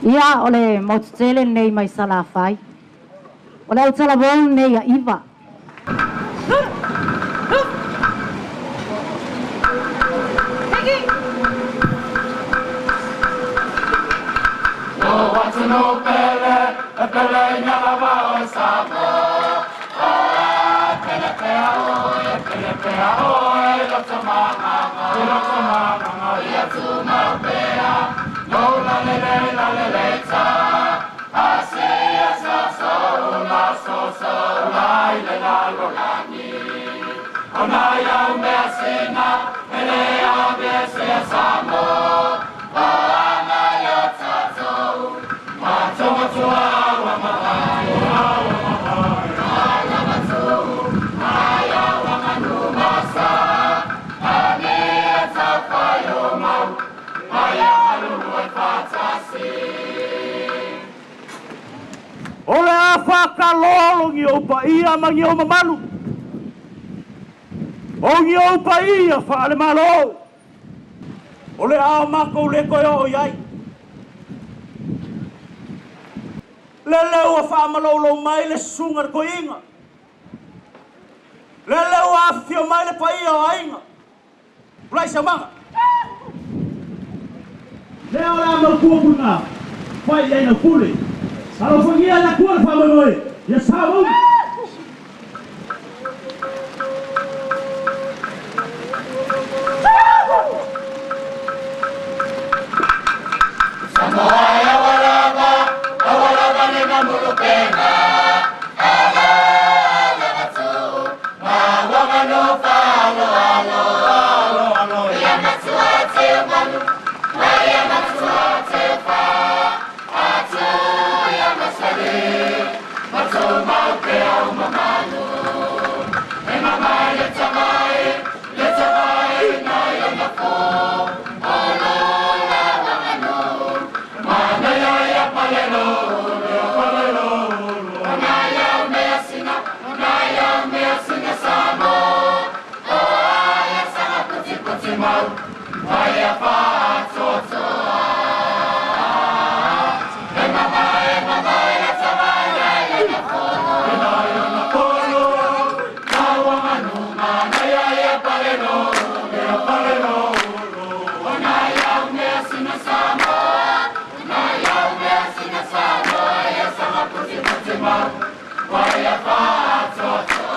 Ia o le motutele nei mai Salafai. O le autalavou nei a Iva. O watu pele, e pele ina lava o Samo. O e pele pea o e pele pea o e loto manganga, e loto manganga, ia tu mau pea. No la le le la le le ta. Asi asa so la so so la ile la lo lani. O na ia mea sina, ele a be se Samo. O ana ia tatou. Matua wa mahai, wa mahai, ala matu, aia wa manu masa, ane ta whaio mau, aia malu e whatasi. O le a whakalolo ni o paia ma ni o mamalu. O ni o paia whaale malo. O le ao mako le koe o iai. Le leu a whaamalolo mai le sunga le koinga. Le leu a whio mai le paia o ainga. Ulai se manga. Le o la mau kua puna. Whai ia ina pule. Alofagia la kua le whaamanoe. Ia sa mau. Samoa e awalava, awalava le mamulupenga. Ala, ala matu, ma wangano whalo alo, alo, alo. Ia matua te malu, ma ia matua te wha. Atu ia masari, matu mau pe au mamalu. E mamae le tamae, le tamae na ia mafo. Olo la wangano, mana ia ia palelo, ia palelo. Ona ia mea sina, ona ia mea sina Samo. O aia sanga puti puti mau, aia whaatotoa. E mamae, mamae le tamae na ia na fono. Na ia na fono, na wanganu mana ia ia palelo, ia palelo. Ona ia mea sina Samoa, ona ia mea sina Samoa, ia sanga puti puti mau, aia whaatotoa.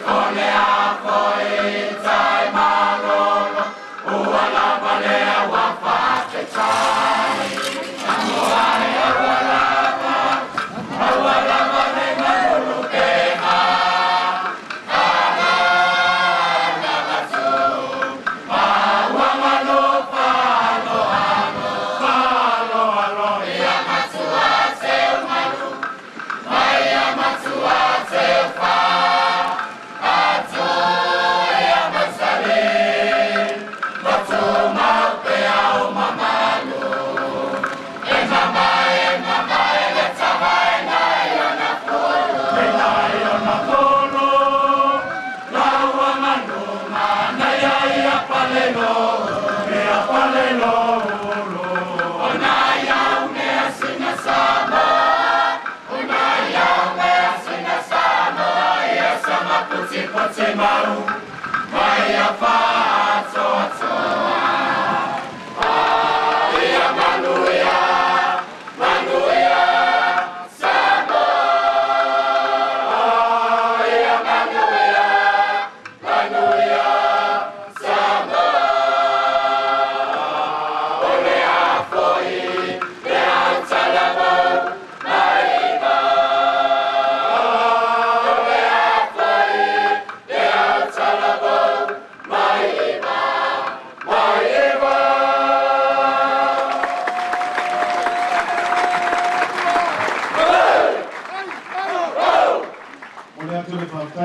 Ole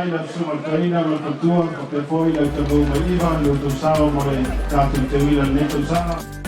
Faafetai i lau susuga i le toeaina ma le faletua faapea foi le au taunuu mai Iva i lo outou sao mo le tatou teuila i lenei tausaga.